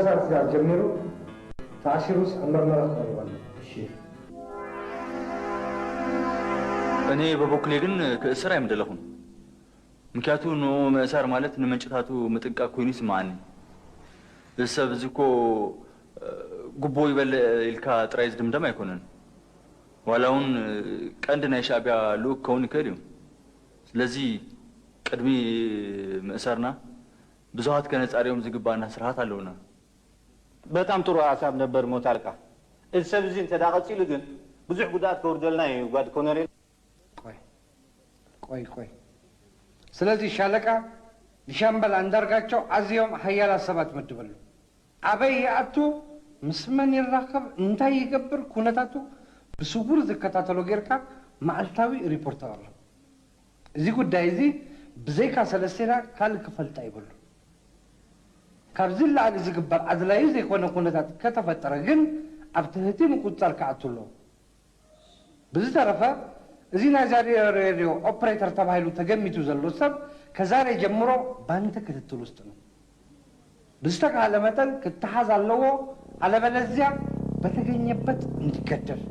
ስጋር ጀሚሩ ተኣሲሩስ ኣብ መርመራ ክቐርብ ኣለዎ። እሺ። እኔ በበኩሌ ግን ክእስር ኣይምደለኹን። ምክንያቱ ንኡ ምእሳር ማለት ንምንጭታቱ ምጥንቃቅ ኮይኑ ይስምዓኒ። እዚ ሰብ እዚ እኮ ጉቦ ይበልዕ ኢልካ ጥራይ ዝድምደም ኣይኮነን። ዋላ እውን ቀንዲ ናይ ሻዕቢያ ልኡክ ክኸውን ይክእል እዩ። ስለዚ ቅድሚ ምእሳርና ብዙሃት ከነጻርዮም ዝግባእና ስራሓት ኣለውና። በጣም ጥሩ ሀሳብ ነበር ሞት አለቃ። እዚ ሰብ እዚ እንተ ደኣ ቀጺሉ ግን ብዙሕ ጉድኣት ከውርደልና እዩ ጓድ ኮነሬል። ቆይ ቆይ ቆይ፣ ስለዚ ሻለቃ ንሻምበል ኣንዳርጋቸው ኣዝዮም ሓያላት ሰባት መድበሉ። ኣበይ ይኣቱ፣ ምስ መን ይራኸብ፣ እንታይ ይገብር፣ ኩነታቱ ብስውር ዝከታተሎ ጌርካ መዓልታዊ ሪፖርት ኣቕርብ። እዚ ጉዳይ እዚ ብዘይካ ሰለስቴና ካልእ ክፈልጥ ኣይብሉ። ካብዚ ንላዕሊ ዝግበር ኣድላዩ ዘይኮነ ኩነታት ከተፈጠረ ግን ኣብ ትህቲ ምቁጽጻር ክኣቱ ኣለዎ። ብዝተረፈ እዚ ናይ ዛሬ ሬድዮ ኦፕሬተር ተባሂሉ ተገሚቱ ዘሎ ሰብ ከዛሬ ጀምሮ ባንተ ክትትል ውስጥ ነው። ብዝተካለ መጠን ክተሓዝ ኣለዎ፣ ኣለበለዚያ በተገኘበት እንዲገደል።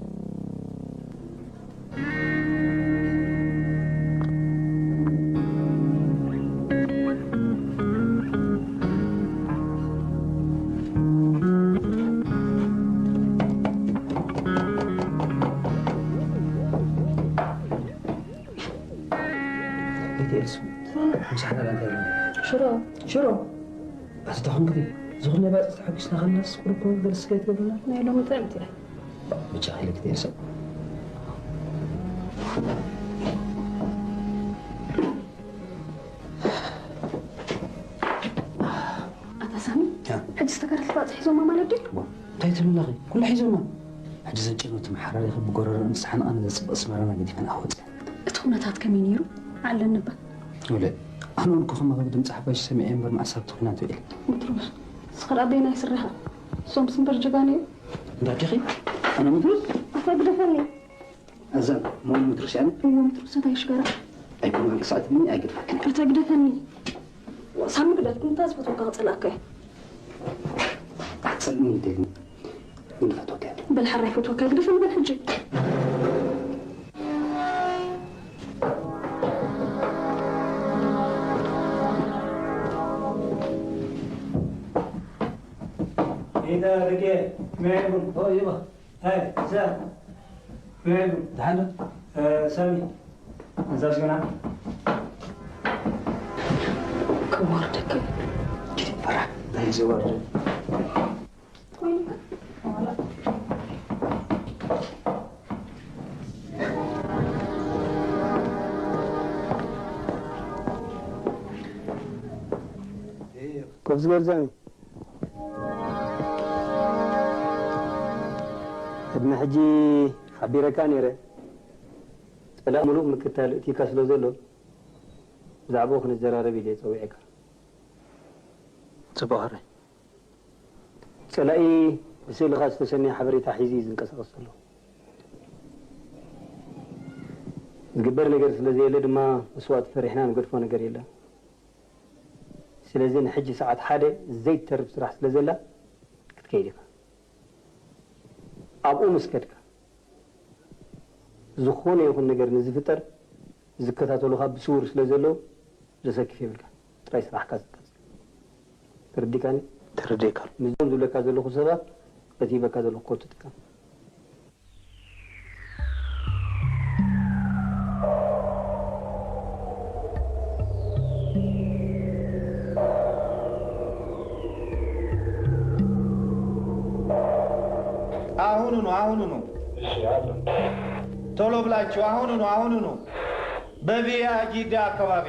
ቤቴልስ ምሳሕና ዳንታ የለን። ሽሮ ሽሮ ኣቲ ተኾንክቲ ዝኾነ ባፅፅ ተሓጒስና ከለናስ ቁርኮ ገለ ስጋ ይትገብርና። ናይ ሎሚ ጥዕምቲ እያ። ብቻ ኢለ ክቴልሰ ኣታ ሳሚ፣ ሕጂ ዝተጋደልቲ ባፅሒ ሒዞማ ማለት ድዩ? እንታይ ትብሊ ኣለኺ? ኩሉ ሒዞማ። ሕጂ ዘጨነቱ መሓራሪኺ ብጎረሮ ንስሓን ኣነ ዘፅብቕ ኣስመራና ገዲፈን ኣወፅያ። እቲ ኩነታት ከመይ ነይሩ? ዓለን እባ። ወለ ኣነ እውን ከኸም መኸቢ ድምፂ ሓፋሽ ሰሚዐ እምበር መዓስ ሃብቲ ኩናት ውዒለ። ምትርምስ እስኻ ደኣ በየናይ ስርሕ ኢኻ? እሶምስ እምበር ጀጋኑ እዮም። እንዳ ኣዴኺ ኣነ ምትርምስ ኣታ ግደፈኒ። ኣዛ ሞን ምትርምስ ያነ እዎ ምትርምስ እንታይ ሽገራ? ኣይኮነ ክሳዕትኒ ኣይገድፈክን። ኣታ ግደፈኒ። ሳሚ ግደፍ፣ እንታይ ዝፈትወካ ክፀላእካ እየ። ክትፀልእኒ ይደሊ ግን ፈትወካ እየ። በል ሓራይ ፈትወካ ግደፈኒ በል ሕጂ። إذا رجع معكم اه يبا هاي زين معكم دحنا آه سامي أنزل شو نعم ክወርደካ እዩ። ፈራሕ ናይ ዘወርድ ኮፍ ዝበል ሳሚ። ቅድሚ ሕጂ ሓቢረካ ነይረ። ጸላኢ ምሉእ ምክትታል እትዩካ ስለ ዘሎ ብዛዕባኡ ክንዘራረብ ኢለ ጸዊዐካ። ጽቡቕ ሕራይ። ጸላኢ ብስእልኻ ዝተሰነየ ሓበሬታ ሒዙ እዩ ዝንቀሳቐስ ዘሎ። ዝግበር ነገር ስለ ዘየለ ድማ መስዋእቲ ፈሪሕና ንገድፎ ነገር የለን። ስለዚ ንሕጂ ሰዓት ሓደ ዘይትተርፍ ስራሕ ስለ ዘላ ክትከይድ ኢኻ። ኣብኡ ምስ ከድካ ዝኾነ ይኹን ነገር ንዝፍጠር ዝከታተሉኻ ብስውር ስለ ዘለዉ ዘሰክፍ የብልካ። ጥራይ ስራሕካ ቀጽል። ተረዲካኒ? ተረዲእካ ኣለኹ። ምስዞም ዝብለካ ዘለኹ ሰባት እቲ ይበካ ዘለኹ ኮድ ትጥቀም። አሁኑኑ አሁኑኑ ቶሎ ብላችሁ አሁኑኑ አሁኑኑ በቪያ ጂዳ አካባቢ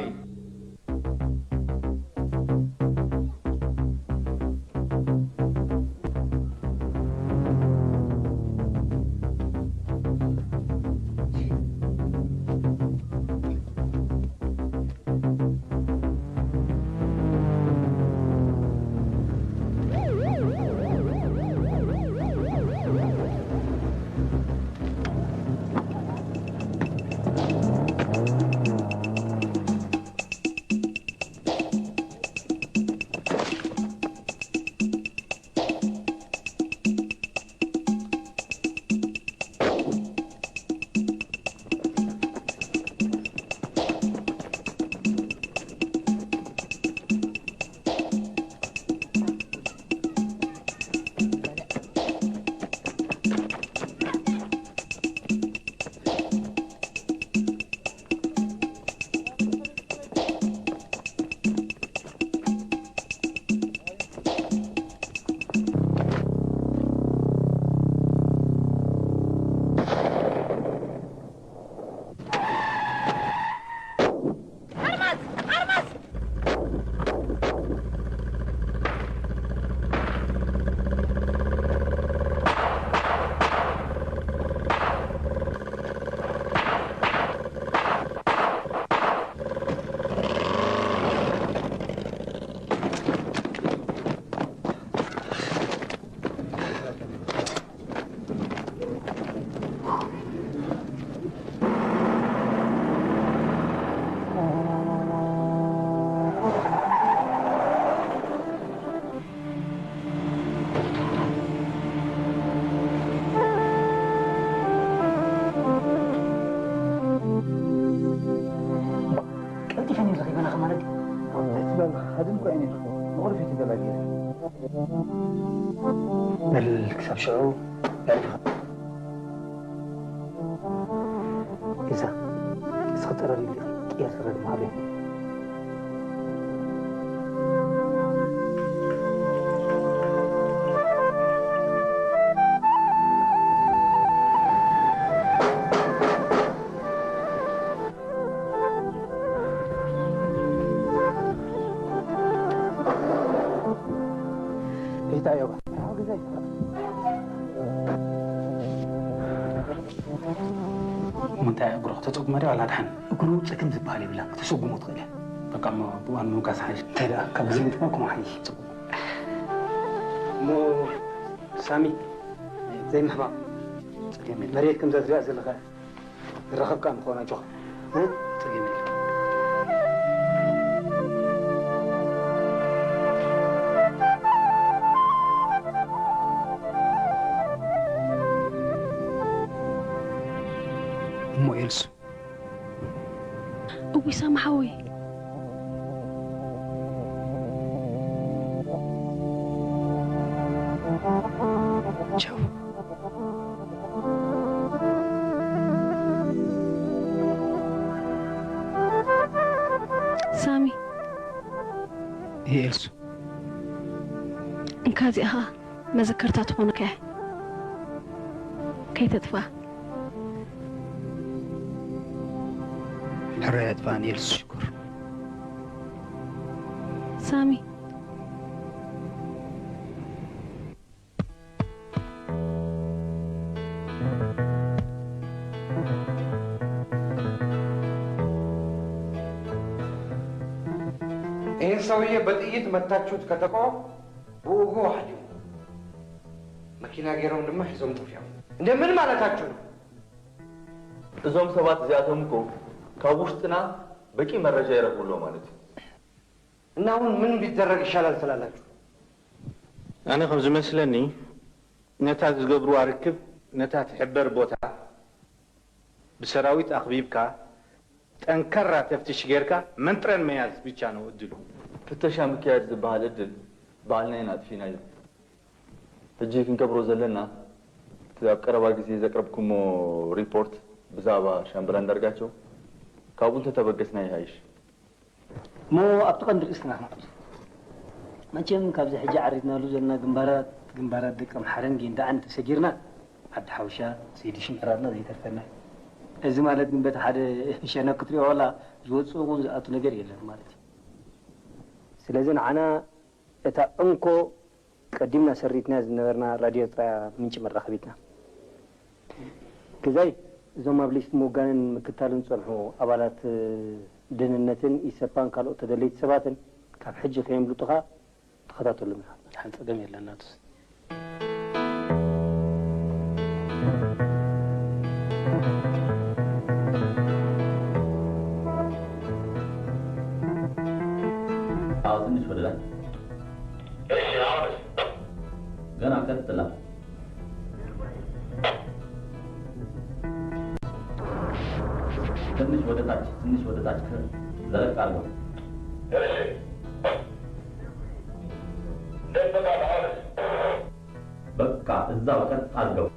ሃድም እኮ እየ ነይርኩ። ንቑልፊ ተገላጊለ። በል ክሳብ ሽዑ ኣዕሪፍኻ። ኢልሳ፣ እስኺ ጥረር ኢልኺ፣ ቅየር ስረ ድማ ሃብዮ። እንታይ እዮ? እሞ እንታይ እግሩ ከተጸጉማ ድያ ዋላ ድሓን? እግሩ ጸገም ዝበሃል የብላን፣ ከተሰጉሞ ትኽእል እያ። በቃ እሞ ብእዋን ምውጋስ ሓይሽ። እንታይ ደኣ፣ ካብ ግዜ ምጥፋእ ከምኡ ሓይሽ። ጽቡቕ። እሞ ሳሚ፣ ዘይምሕማቕ ጸገም የለን። መሬት ከምዛ ትሪኣ ዘለኻ ዝረኸብካ ምኾን ኣጆኻ። እ? ጸገም የለን። እሞ ኤልሱ። እውይ ሳሚ ሓወይ። ቻው። ሳሚ። ይሄ ኤልሱ። እንካ እዚኣ ኸኣ መዘከርታ ትኾነካ እያ። ከይተጥፍኣ። ሕራይ ኣጥፍኣኒ ኤልሱ ሽኮር። ሳሚ። ይህን ሰውዬ በጥይት መታችሁት ከተባው ብኡግኡ ሓዲሙ። መኪና ገይሮም ድማ ሒዞም ጠፊኦም። እንደ ምን ማለታችሁ ነው? እዞም ሰባት እዚኣቶም እኮ ካብ ውሽጥና በቂ መረጃ ይረኽቡ ኣለዉ ማለት እዩ። እና አሁን ምን ቢደረግ ይሻላል ትላላችሁ? ኣነ ከም ዝመስለኒ ነታ ዝገብርዋ ርክብ ነታ ትሕበር ቦታ ብሰራዊት ኣኽቢብካ ጠንካራ ተፍትሽ ጌርካ መንጥረን መያዝ ብቻ ነው እድሉ። ፍተሻ ምክያድ ዝበሃል እድል ባዕልና ኢና ኣጥፊእናዮ። ሕጂ ክንገብሮ ዘለና እቲ ኣብ ቀረባ ግዜ ዘቅረብኩሞ ሪፖርት ብዛዕባ ሻምበል ኣንዳርጋቸው ካብኡ እንተተበገስና ይሃይሽ። እሞ ኣብቲ ቀንዲ ርእስትና ክንኣቱ። መቸም ካብዚ ሕጂ ዓሪድናሉ ዘለና ግንባራት፣ ግንባራት ደቂ ኣምሓረን ጊንዳዕን ተሰጊርና፣ ዓዲ ሓውሻ፣ ሰይዲ ሽምሕራትና ዘይተርፈና። እዚ ማለት ግን በቲ ሓደ ሸነክ ክትሪኦ ዋላ ዝወጽእ እውን ዝኣቱ ነገር የለን ማለት እዩ። ስለዚ ንዓና እታ እንኮ ቀዲምና ሰሪትናያ ዝነበርና ራድዮ ኤርትራ እያ ምንጪ መራኸቢትና። ግዛይ፣ እዞም ኣብ ሊስት ምውጋንን ምክታልን ዝጸንሑ ኣባላት ደህንነትን ኢሰፓን ካልኦት ተደለይቲ ሰባትን ካብ ሕጂ ከየምልጡኻ ተኸታተሎም ኢኻ። ሓንቲ ጸገም የለን ናቱስ። አዎ፣ ትንሽ ወደ ላይ። እሺ፣ አሁንስ? ገና ቀጥላ። ትንሽ ወደ ታች፣ ትንሽ ወደ ታች ከፍ ዘለቅ አድርገው። እሺ። ደንበቃ አሁንስ? በቃ እዛው ቀጥ አድርገው።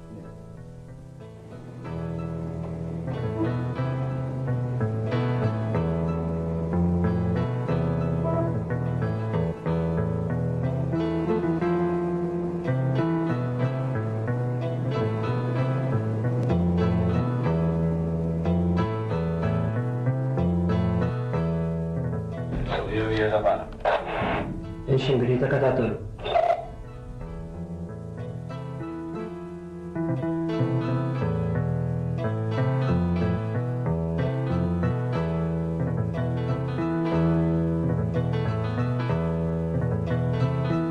እሺ፣ እንግዲህ ተከታተሉ።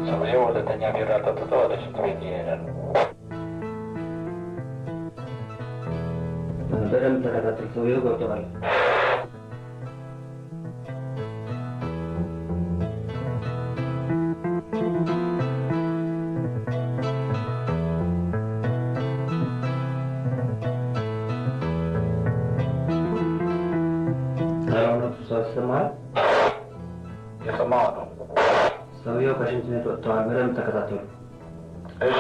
ሰውየው ወደ ተኛ ቢራ ጠጥቶ ወደ ሽንት ቤት እየሄደ ነው። በደንብ ተከታተል፣ ሰውየው ገብቷል። ሰላም ነው፣ እሱ ይሰማል? ይሰማዋ ዶ? ሰውየው ከሽንት ቤት ወጥተዋል። በደንብ ተከታተሉ። እሺ።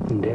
እንዴ?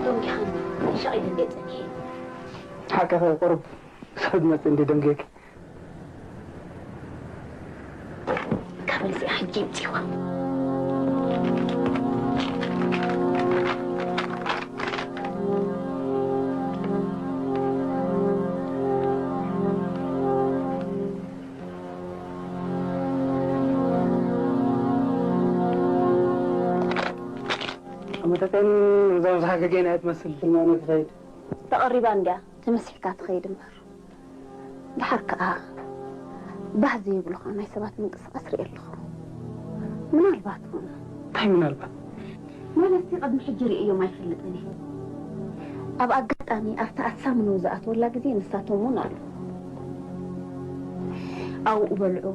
ደንጊኻኒ፣ ሻቕ ኢለ እንደ ጸኒሐ። ሓቅኺ፣ ቁሩብ ሰብ ዝመጽእ እንደ ደንገየኪ። ካብ ነዚኣ ሕጂ ይምጽዋ። ኣመተተን እዛ ብዝሓ ገገና እያ ትመስል። ትልማኖ ትኸይድ። ተቐሪባ እንድያ ተመሲሕካ ትኸይድ እምበር። ደሓር ከኣ ባህ ዘይብሉኻ ናይ ሰባት ምንቅስቓስ ርኢ ኣለኹ። ምናልባት እውን እንታይ ምናልባት? ማለትሲ ቅድሚ ሕጂ ርእዮም ኣይፈልጥን እየ። ኣብ ኣጋጣሚ ኣብቲ ኣሳምነው ዝኣተወላ ግዜ ንሳቶም እውን ኣለዉ። ኣብኡ በልዑ፣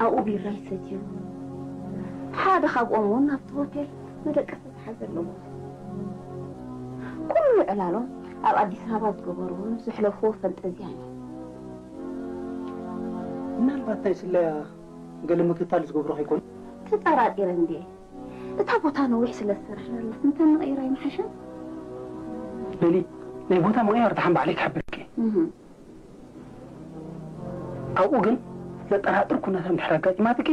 ኣብኡ ቢራ ይሰትዩ። ሓደ ካብኦም እውን ናብቲ ሆቴል መደቀሲ ዝሓዘ ኣለዎ። ኩሉ ዕላሎም ኣብ ኣዲስ ኣበባ ዝገበርዎ ዘሕለፍዎ ፈንጠዝያን እዩ። ምናልባት ናይ ስለያ ገለ ምክትታል ዝገብሩ ከይኮኑ? ተጠራጢረ እንድየ። እታ ቦታ ነዊሕ ስለ ዝሰራሕናላ እንተ ንቕይራ ኣይምሓሸን? በሊ፣ ናይ ቦታ ምቕያር ደሓን ባዕለይ ክሕብርኪ እየ። እህ። ኣብኡ ግን ዘጠራጥር ኩነታት እንድሕር ኣጋጢማትኪ፣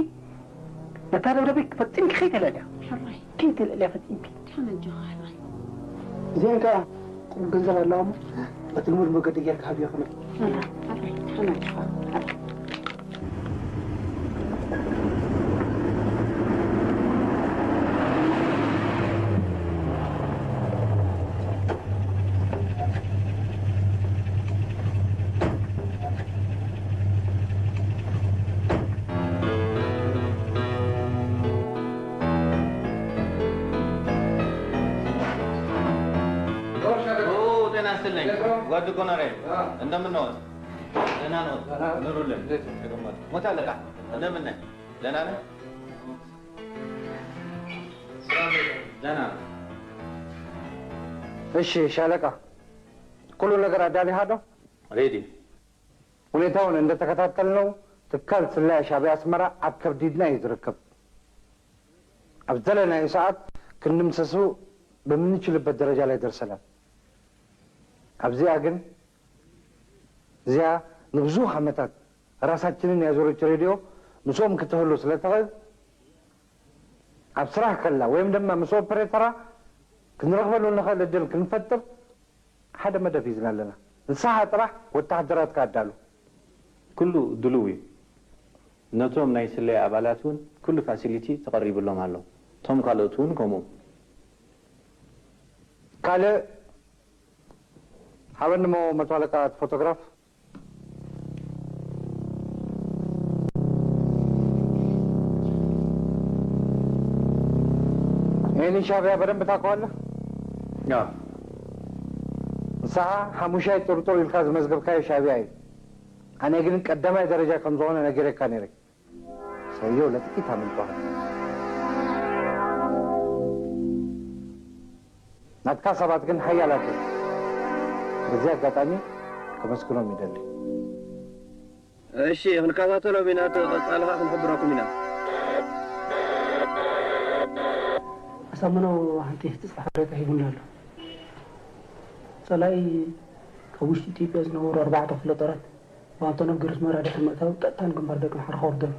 ነታ ደብዳቤ ፈጺምኪ ከይተልዕልያ። ሕራይ። ከይተልዕልያ ፈጺምኪ። ደሓን ኣጆኻ ሕራይ። እዚአን ከኣ ቁሩብ ገንዘብ ኣለዋ እሞ፣ በቲ ልሙድ መገዲ ጌርካ ሃብዮ ከመይ? ሕራይ፣ ሕራይ፣ ደሓን ኣጆኻ ሕራይ። ኦ፣ ጤና ይስጥልኝ ጓድ ኮነሬ፣ እንደምን ነዎት? ደህና ነዎት? ኑሩልን። ተቀመጡ። ሞት አለቃ፣ እንደምን ነህ? ደህና ነህ? ደህና ነህ? እሺ ሻለቃ፣ ኩሉ ነገር ኣዳሊኻ ዶ? ሬዲ። ሁኔታውን እንደተከታተልነው ትካል ስለያ ሻዕቢያ ኣስመራ ኣብ ከብዲድና እዩ ዝርከብ። ኣብ ዘለናዮ ሰዓት ክንድምሰሱ በምንችልበት ደረጃ ላይ ደርሰናል። ኣብዚኣ ግን እዚኣ ንብዙ ዓመታት ራሳችንን ያዞረች ሬድዮ ምስኦም ክትህሉ ስለትኽእል ኣብ ስራሕ ከላ ወይም ድማ ምስ ኦፐሬተራ ክንረኽበሉ እንኽእል እድል ክንፈጥር ሓደ መደብ ሒዝና ኣለና። ንስኻ ጥራሕ ወተሃደራትካ ኣዳሉ። ኩሉ ድሉው እዩ። ነቶም ናይ ስለያ ኣባላት እውን ኩሉ ፋሲሊቲ ተቐሪብሎም ኣሎ። እቶም ካልኦት እውን ከምኡ። ካልእ ሃበኒ እሞ መቶ ኣለቃ እቲ ፎቶግራፍ። እኔን ሻዕቢያ በደንብ ታውቀዋለህ? አዎ። ንስኻ ሓሙሻይ ጥርጡር ኢልካ ዝመዝገብካዮ ሻዕቢያ እዩ። ኣነ ግን ቀዳማይ ደረጃ ከም ዝኾነ ነጊረካ ነይረ። ሰውየው ለጥቂት ኣምልጦ። ናትካ ሰባት ግን ሓያላት እዮም። በዚ ኣጋጣሚ ከመስግኖም ይደሊ። እሺ፣ ክንከታተሎም ኢና፣ እቲ ቀጻሊ ኸኣ ክንሕብረኩም ኢና። ኣሳምነው ሓንቲ ትጽሓፍ ሓበሬታ ሂቡና ኣሎ። ጸላኢ ካብ ውሽጢ ኢትዮጵያ ዝነበሩ ኣርባዕተ ክፍለ ጦራት ብኣንቶኖቭ ገይሩ ኣስመራ ድሕሪ ምእታው ቀጥታ ንግንባር ደቂ ምሕረ ከወርዶ እዩ።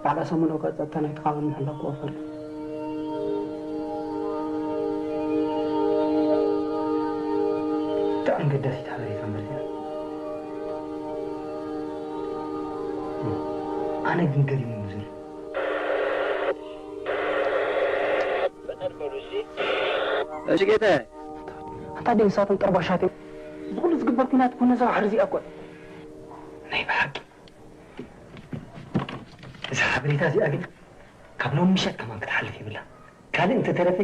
በዓል ኣሳምነው ከኣ ጸጥታ ናይቲ ከባቢ ንምሕላው ክወፍር እዩ። ብጣዕሚ ገዳሲት ሓበሬታ እምበር እዚኣ። ኣነ ግን ገሪሙኒ ዘሎ። እሺ ጌታዬ። ኣንታ ደይ ንሳቶም ጠርባሻት እዮም። እዚ ኩሉ ዝግበር ኲናት እኮ ነዛ ባሕሪ እዚኣ እኮ። ናይ ብሓቂ። እዛ ሓበሬታ እዚኣ ግን ካብ ሎሚ ምሸት ከማን ክትሓልፍ የብላ። ካልእ እንተተረፈ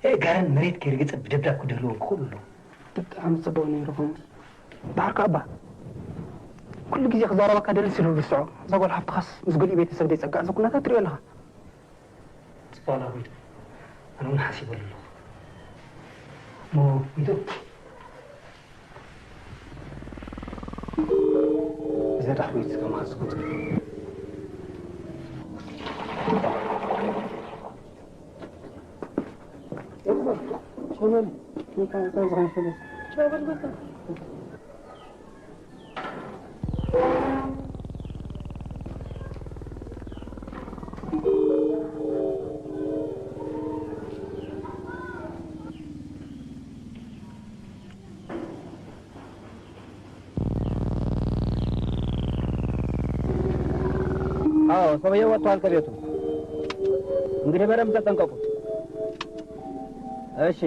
ኣእጋረን መሬት ከይርግጸ ብደብዳብ ክድህልወን ክኽእሉ ኣለዎም። ብጣዕሚ ጽቡቕ ነይሩ ከምኡስ። ደሓር ከኣ እባ ኩሉ ግዜ ክዛረበካ ደሊ ስሉ ዝስዖ። እዛ ጓል ሓፍትኻስ ምስ ገሊኡ ቤተሰብ ደይ ጸጋዕ እዚ ኩነታት ትሪኦ ኣለኻ። ጽቡቕ ኣላ ጎይታ። ኣነ እውን ሓሲበሉ ኣለኹ። እሞ ጎይታ፣ እዛ ዳሕሮት ከማን ዝቁጽር። አዎ፣ ሰውየው ወጥቷል ከቤቱ። እንግዲህ በደንብ ተጠንቀቁ። እሺ።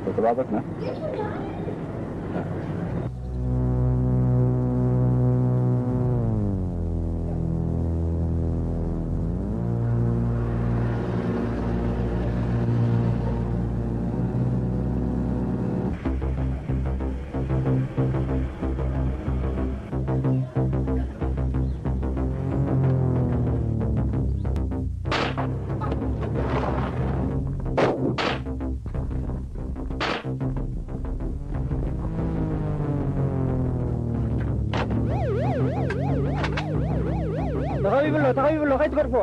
ተጠባበቅና። ተኸቢቡ ኣሎ፣ ተኸቢቡ ኣሎ፣ ከይትገድፍዎ።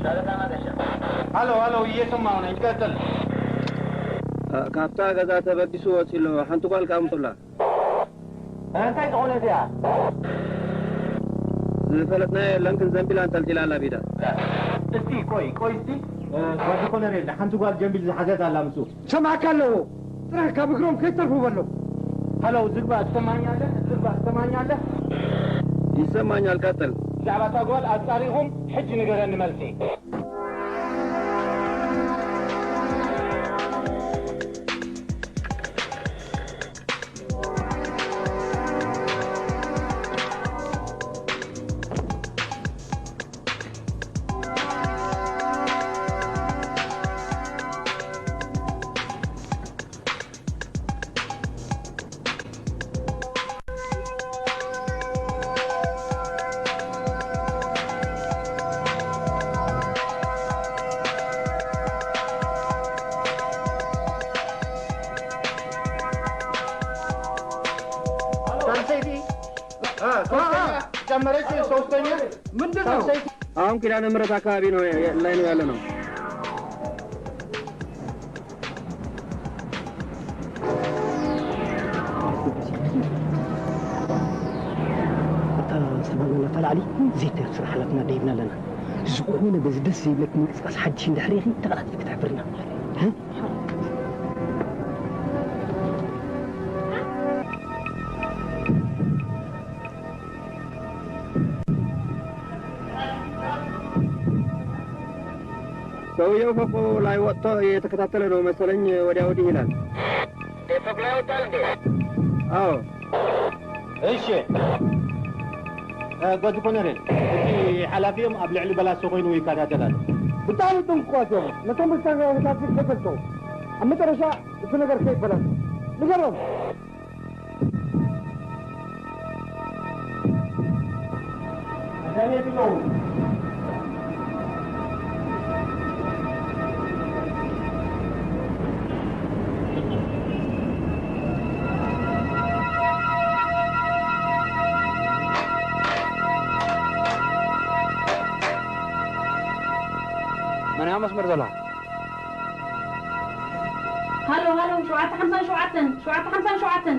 ሃሎ፣ ሃሎ፣ እየሰማሁ ነኝ። ቀጥል። እ፣ ካብታ ገዛ ተበጊሱ ወፂኡ ኣሎ። ሓንቲ ጓል ከኣ ኣምጡላ። እንታይ ዝኾነ እዚኣ? ዝፈለጥናዮ የለን፣ ግን ዘንቢል ኣንጠልጢላ ኣላ ቢዳ። እስቲ ቆይ፣ ቆይ እስቲ። እ፣ ጓድ ኮነሬል፣ ሓንቲ ጓል ዘንቢል ዝሓዘት ኣላ ምስኡ። ሰማዕካ ኣለዎ። ጥራሕ ካብ እግሮም ከይተርፉ በሎ። ሃሎ፣ ዝግባ ትሰማኛለህ? ዝግባ ትሰማኛለህ? ይሰማኛል፣ ቀጥል። ብዛዕባ እታ ጓል ኣጻሪኹም፣ ሕጂ ንገረኒ መልሲ። ሳልሰይቲ፣ አ፣ ሶስተኛ ጨመረች፣ ሶስተኛ። ምንድን ነው? ሳልሰይቲ። አሁን ኪዳነ ምህረት አካባቢ ነው፣ ላይ ነው ያለ ነው። እታ ዝተባህለና ተላዕሊ ዘይተርፍ ስራሕ ሓላፍና ደይብና ኣለና። ዝኾነ በዚ ደስ ዘይብለኪ ምንቅስቃስ ሓድሽ እንድሕር ኢኺ ተቐላጢፍኪ ክትሕብርና። እ? ሰውየው ፎቁ ላይ ወጥቶ እየተከታተለ ነው መሰለኝ፣ ወዲያ ወዲህ ይላል። ፎቅ ላይ ወጣል እንዴ? አዎ። እሺ። እ፣ ጓድ ኮነሬል፣ እቲ ሓላፊኦም ኣብ ልዕሊ በላሶ ኮይኑ ይከታተል ኣሎ። ብጣዕሚ ጥንቁቋት እዮም። ነቶም መሳርያታት ከይፈልጦ፣ ኣብ መጨረሻ እቲ ነገር ከይበላሽ ንገሮም። መን እያ መስመር ዘላ? ሃሎ፣ ሃሎ፣ ሸውዓተ ሓምሳን ሸውዓተን፣ ሸውዓተ ሓምሳን ሸውዓተን፣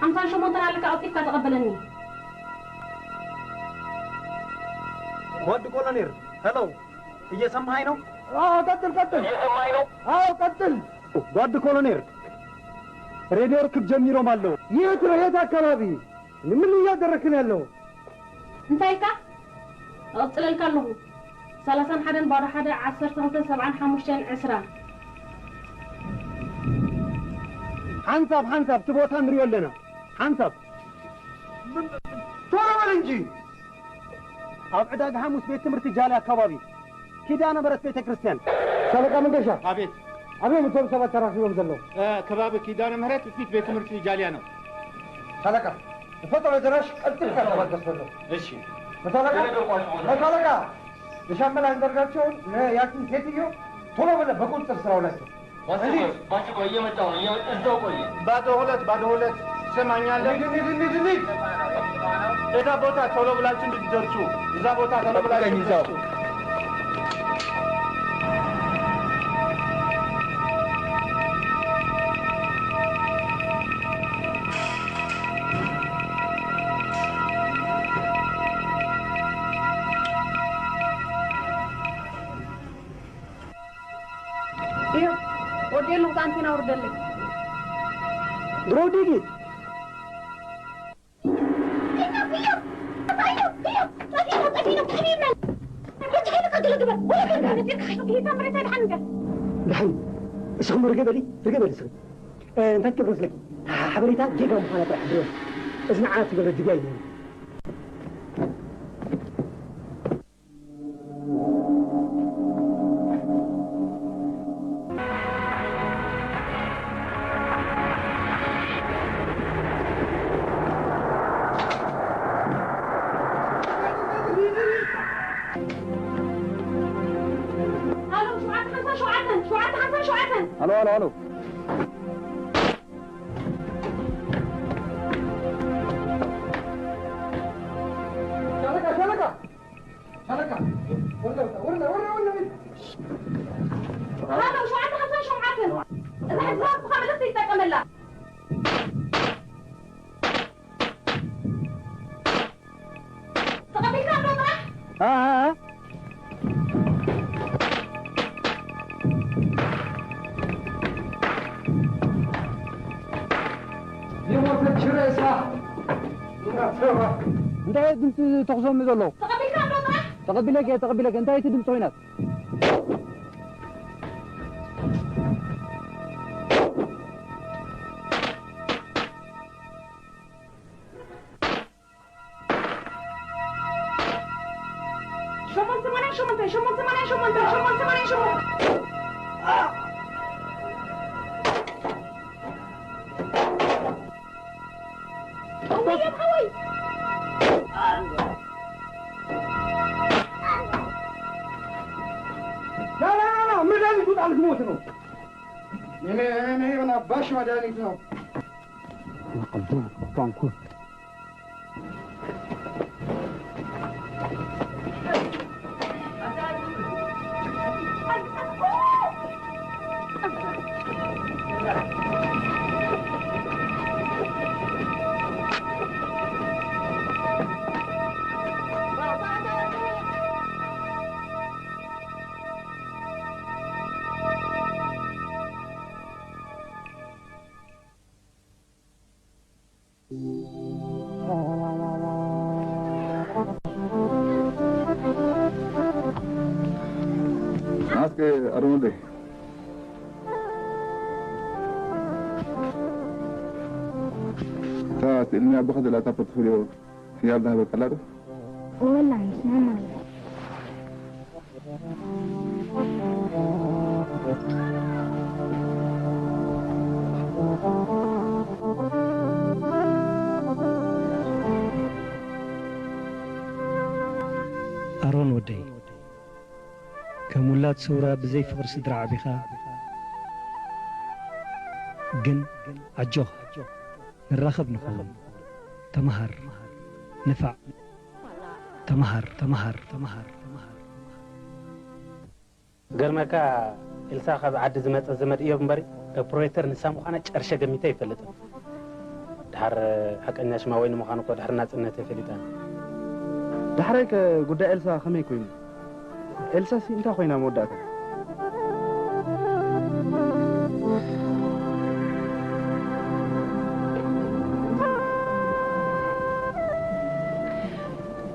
ሓምሳን ሸሞንተን ኣለካ፣ ቀልጢፍካ ተቐበለኒ። ጓድ ኮሎኔል፣ ሄሎ፣ እየሰማኸኝ ነው? አዎ፣ ቀጥል፣ ቀጥል። እየሰማኸኝ ነው? አዎ፣ ቀጥል። ጓድ ኮሎኔል፣ ሬድዮ ርክብ ጀሚሮም ኣለዉ። የት ነው? የት አካባቢ? ምን እያደረክ ነው ያለው? እንታይ ኢልካ? እቕጽለልካ ኣለኹ። ሰላሳን ሓደን ባዶ ሓደ፣ ዓሰርተ ክልተን ሰብዓን ሓሙሽተን ዕስራ። ሓንሳብ፣ ሓንሳብ፣ እቲ ቦታ ንሪኦ ኣለና። ሓንሳብ። ቶሎ በል እንጂ። ኣብ ዕዳጋ ሓሙስ ቤት ትምህርቲ ጃሊ ኣካባቢ ኪዳነ ምሕረት ቤተ ክርስቲያን። ሻለቃ መንገሻ። ኣቤት። ኣበይ እዮም እቶም ሰባት ተራኺቦም ዘለዉ? እ፣ ከባቢ ኪዳነ ምሕረት ፊት ቤት ትምህርቲ ጃልያ ነው። ሻለቃ፣ ዝፈጠሮ ድራሽ ቀልጢፍካ ተበገስ በሎ። እሺ። መቶ ኣለቃ፣ መቶ ኣለቃ፣ ንሻምበል አንዳርጋቸውን ንያችን ሴትዮ ቶሎ ብለህ በቁጥጥር ስር አውላቸው። በአስቸኳይ፣ እንሂድ። በአስቸኳይ እየመጣሁ ነው፣ እየ-፣ እዛው ቆየ። ባዶ ሁለት፣ ባዶ ሁለት፣ ትሰማኛለህ? እንሂድ፣ እንሂድ፣ እንሂድ፣ እንሂድ። እዛ ቦታ ቶሎ ብላችሁ እንድትደርሱ፣ እዛ ቦታ ቶሎ ብላችሁ ጠብቀኝ እዛው። እንድትደርሱ። እዮ፣ ወዲኤ ኣለኹ፣ ኣንቴና ኣውርደለይ። ብሮዲጊ። ድሓን፣ እስኹም ርገ በሊ፣ ርገ በሊ እስኹም። እ፣ እንታይ ትገብር መስለኪ? ሓ-፣ ሓበሬታ ጌጋ ምዃና ጥራሕ ድሮ። እዚ ንዓና ትገብረ ድብያ እዩ። ሃሎ፣ ሸውዓተ ሓምሳ ሸውዓተ፣ ሸውዓተ ሓምሳ ሸውዓተ። ሃሎ፣ ሃሎ፣ ሃሎ። ሻለቃ፣ ሻለቃ፣ ሻለቃ፣ ሃሎ፣ ሸውዓተ ሓምሳን ሸውዓተን። እዛ ሕጂ ዝሃብኩኻ መልእኽቲ ይጠቀመላ። ተቐቢልካ ኣሎ ጥራሕ? አ፣ አ፣ አ። የሞተች ሬሳ እናተባ። እንታይ ድምፂ ተኹሶም ዘሎ? ተቐቢልካ ኣሎ ጥራሕ? ተቐቢለክ እየ፣ ተቐቢለክ። እንታይ እቲ ድምፂ ኮይናት? ሸሞንተ ሰማንያ ሸሞንተ፣ ሸሞንተ ሰማንያ ሸሞንተ፣ ሸሞንተ ሰማንያ ሸሞንተ። እውይ፣ ሓወይ። لا، لا، لا، لا، መድኃኒቱ ጣል ክሞት ነው። እኔ፣ እኔ፣ እኔ፣ ምን አባሽ መድኃኒት ነው? እስከ ኣሮን ወደይ፣ እታ ስእሊ ናይ ኣቦኻ ዘላ እታ ፖርትፎሊዮ ፍያል ዝሃበካ ኣላ ዶ? ወላ ይስማማል። ኣሮን ወደይ፣ ከም ውላድ ሰውራ ብዘይ ፍቕሪ ስድራ ዓቢኻ፣ ግን ኣጆኻ፣ ንራኸብ ንኸውን። ተመሃር፣ ንፋዕ፣ ተመሃር፣ ተመሃር፣ ተመሃር፣ ተመሃር። ገርመካ፣ ኤልሳ ካብ ዓዲ ዝመጸ ዘመድ እዮብ እምበሪ፣ ኦፕሬተር ንሳ ምዃና ጨርሸ ገሚተ ኣይፈልጥን። ድሓር ሓቀኛ ሽማ ወይኒ ምዃኑ እኮ ድሕሪ ናጽነት እየ ፈሊጠ። ዳሕራይ ከ ጉዳይ ኤልሳ ከመይ ኮይኑ? ኤልሳሲ እንታይ ኮይና መወዳእታ?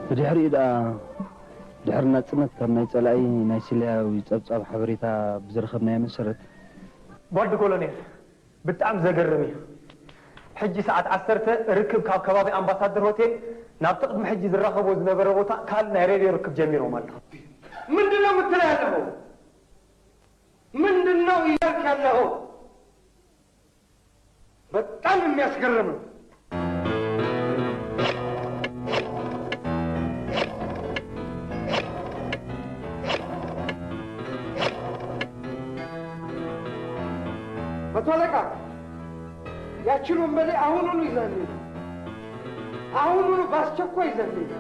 ብድሕሪኡ ደኣ፣ ድሕሪ ናጽነት ካብ ናይ ጸላኢ ናይ ስለያዊ ጸብጻብ ሓበሬታ ብዝረኸብናዮ መሰረት፣ ጓድ ኮሎኔል፣ ብጣዕሚ ዘገርም እዩ። ሕጂ ሰዓት ዓሰርተ ርክብ ካብ ከባቢ ኣምባሳደር ሆቴል ናብቲ ቅድሚ ሕጂ ዝራኸቦ ዝነበረ ቦታ ካልእ ናይ ሬድዮ ርክብ ጀሚሮም ኣለዉ። ምንድን ነው የምትለው ያለኸው? ምንድን ነው እያልክ ያለኸው? በጣም የሚያስገርም ነው። መቶ አለቃ፣ ያችን ወንበዴ አሁኑኑ ይዘህልኝ። አሁኑኑ በአስቸኳይ ይዘህልኝ።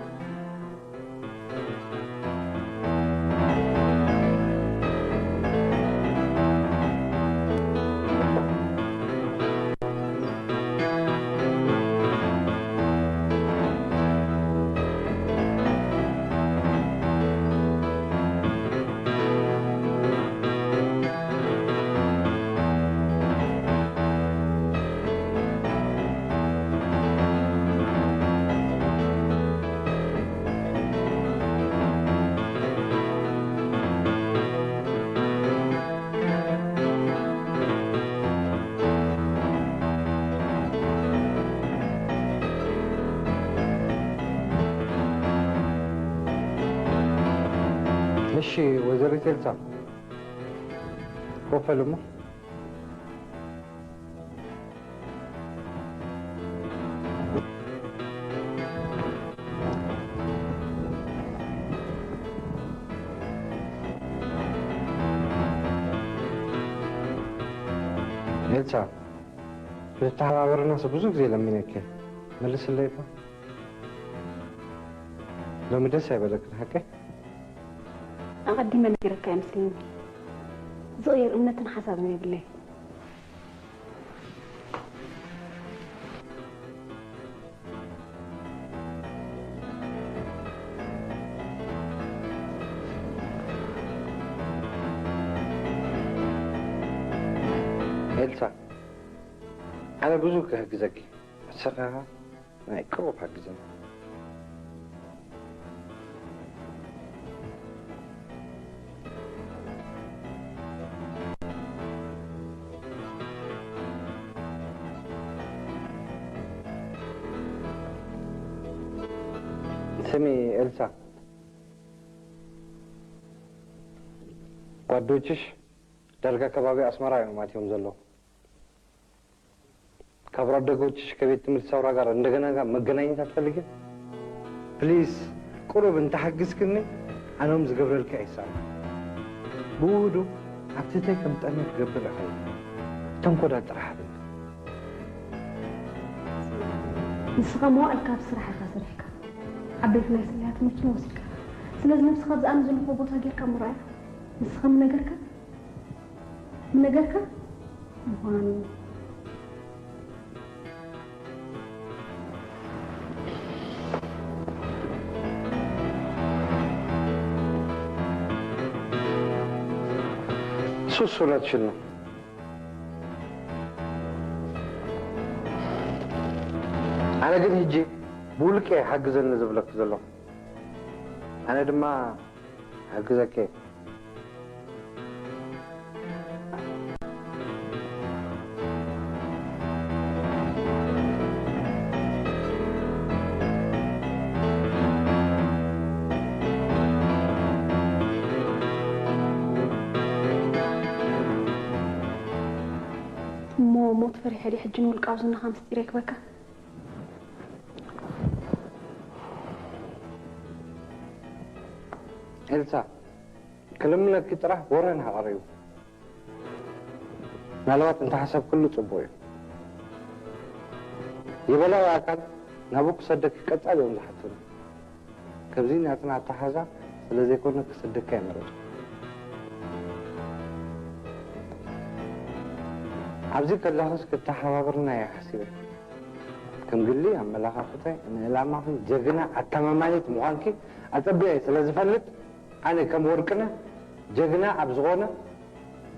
እሺ ወይዘሪት ኤልሳ፣ ኮፍ በሉ እሞ። ኤልሳ፣ ክትተሓባበርናስ ብዙ ግዜ ለሚነኪ፣ መልስለይ እባ። ሎሚ ደስ ኣይበለክን ሓቀይ? ኣቐዲመ ነጊረካ እየ መስለኒ። ዝቕየር እምነትን ሓሳብን የብለይ። ኤልሳ፣ ኣነ ብዙ ክሕግዘኪ፣ ንስኻ ናይ ቅሩብ ሓግዘኒ። ስሚ ኤልሳ፣ ጓዶችሽ ዳርጋ ከባቢ ኣስመራ እዮም ኣትዮም ዘለዉ። ካብ ራደጎችሽ ከቤት ትምህርት ሰውራ ጋር እንደገና ጋር መገናኘት አትፈልግም? ፕሊስ፣ ቁሩብ እንተሓግዝክኒ ኣነም ዝገብረልካ ይሳና። ብውህዱ ኣብቲ ተይ ከም ጠመ ክገብር እኽእል። ተንኮዳ ጥራሕ ኣብኒ። ንስኻ መዋእልካ ኣብ ስራሕ ኢኻ ሰሪሕካ። ዓበይቲ ናይ ስለያ ትምህርትን ወሲድካ። ስለዚ ነብስኻ ኣብዚ ኣነ ዘለኹዎ ቦታ ጌርካ ምርኣያ። ንስኻ ምነገርካ? ምነገርካ? ምዃኑ። ሱስ እውነትሽን ነው። ኣነ ግን ሕጂ ብውልቀ ሓግዘኒ ዝብለኪ ዘለኹ። ኣነ ድማ ሓግዘኪ። እሞ ሞት ፈሪሐ ድየ ሕጂ ንውልቃዊ ዝናኻ ምስጢር የክበካ? ኤልሳ፣ ክልምነኪ ጥራሕ ወረ ናሃ ቀሪቡ። ምናልባት እንተሓሰብክሉ ጽቡቕ እዩ። የበላዊ ኣካል ናብኡ ክሰደኪ ቀጻሊ እዮም ዝሓቱኒ። ከምዚ ናትና ኣተሓዛ ስለ ዘይኮነ ክሰደካ ይመረጽኩ። ኣብዚ ከለኽስ ክተሓባብርና እየ ሓሲበ። ከም ግሊ ኣመለኻኽታይ ንዕላማኺ ጀግና ኣተማማኒት ምዃንኪ ኣጸቢቐ ስለ ዝፈልጥ፣ ኣነ ከም ወርቅነህ ጀግና ኣብ ዝኾነ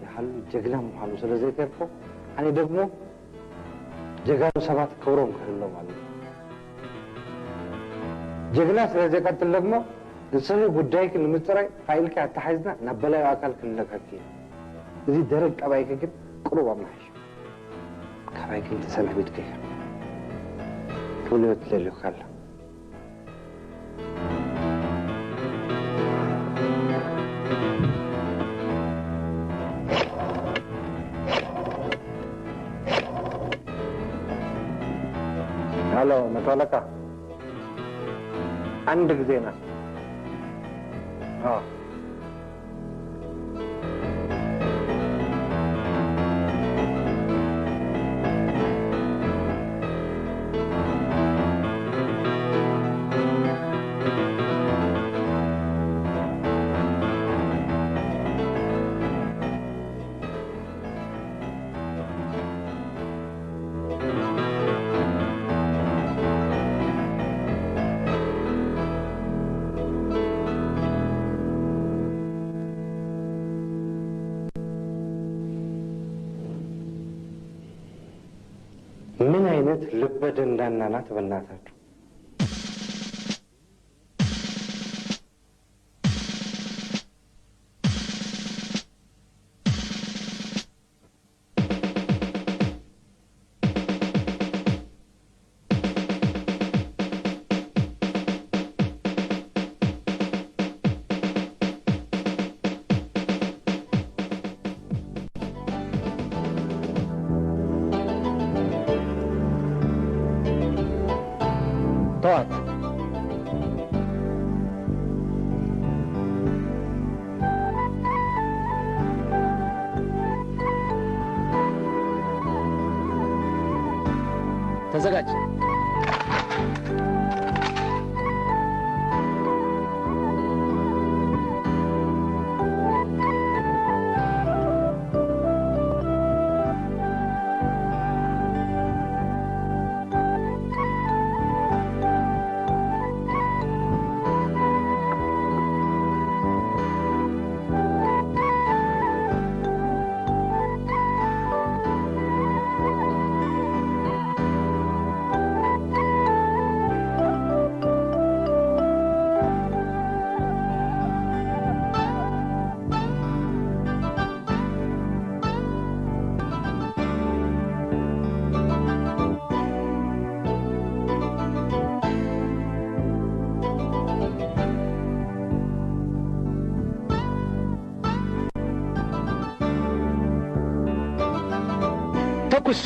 ይሓሉ ጀግና ምዃኑ ስለ ዘይተርፎ፣ ኣነ ደግሞ ጀጋኑ ሰባት ክብሮም ክህሎም ኣለዎ። ጀግና ስለ ዘይቀትል ደግሞ ንስኺ ጉዳይኪ ንምጽራይ ፋይልኪ ኣተሓሒዝና ናብ በላዩ ኣካል ክንልእከኪ ኢና። እዚ ደረቅ ጠባይኪ ግን ቅሩብ ኣመሓይሽ። ካባይ ግን ተሰናቢትኪ ኢኻ። ክብሎ ትደልዩካ ኣሎ። ሃሎ፣ መቶ ኣለቃ። አንድ ጊዜ ና። አዎ። ምን አይነት ልበ ደንዳና ናት በእናታችሁ? ተዋት። ተዘጋጅ። ተኩስ!